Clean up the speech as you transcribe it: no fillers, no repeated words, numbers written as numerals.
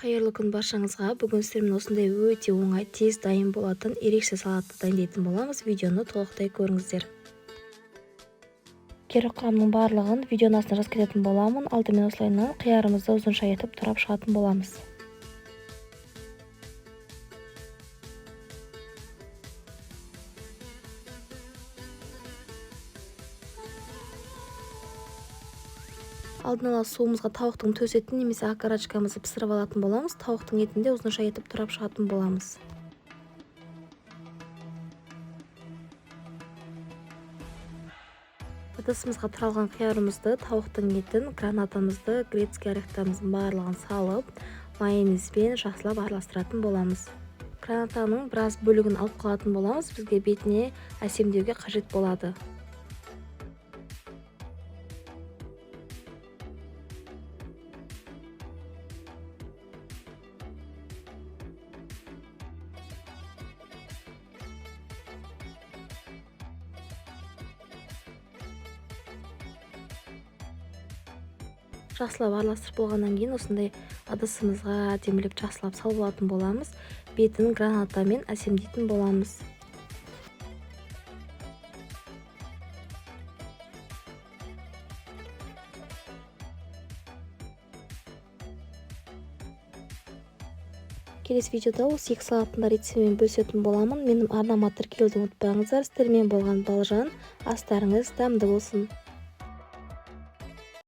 Қайырлы күн баршаңызға. Бүгін сіздермен осындай өте оңай, тез дайын болатын ерекше салатты дайындайтын боламыз. Видеоны толықтай көріңіздер. Керек құрамның барлығын видеоның астына жазып кететін боламын. Алдымен осылайынан қиярымызды ұзынша етіп турап шығатын боламыз. Алдын ала суымызға тауықтың төс етін немесе окорочкамызды пісіріп алатын боламыз. Тауықтың етін де ұзынша етіп турап шығатын боламыз. Ыдысымызға туралған қиярымызды, тауықтың етін, гранатамызды, грецкий орехтарымыздың барлығын салып, майонезбен жақсылап араластыратын боламыз. Гранатаның біраз бөлігін алып қалатын боламыз, бізге бетіне әсемдеуге қажет болады. Жақсылап араластырып болғаннан кейін осындай ыдысымызға әдемілеп жақсылап салып алатын боламыз. Бетін гранатамен әсемдейтін боламыз. Келесі видеода осы екі салаттың да рецептімен бөлісетін боламын. Менің арнама тіркелуді ұмытпаңыздар. Сіздермен болған Балжан. Астарыңыз дәмді болсын.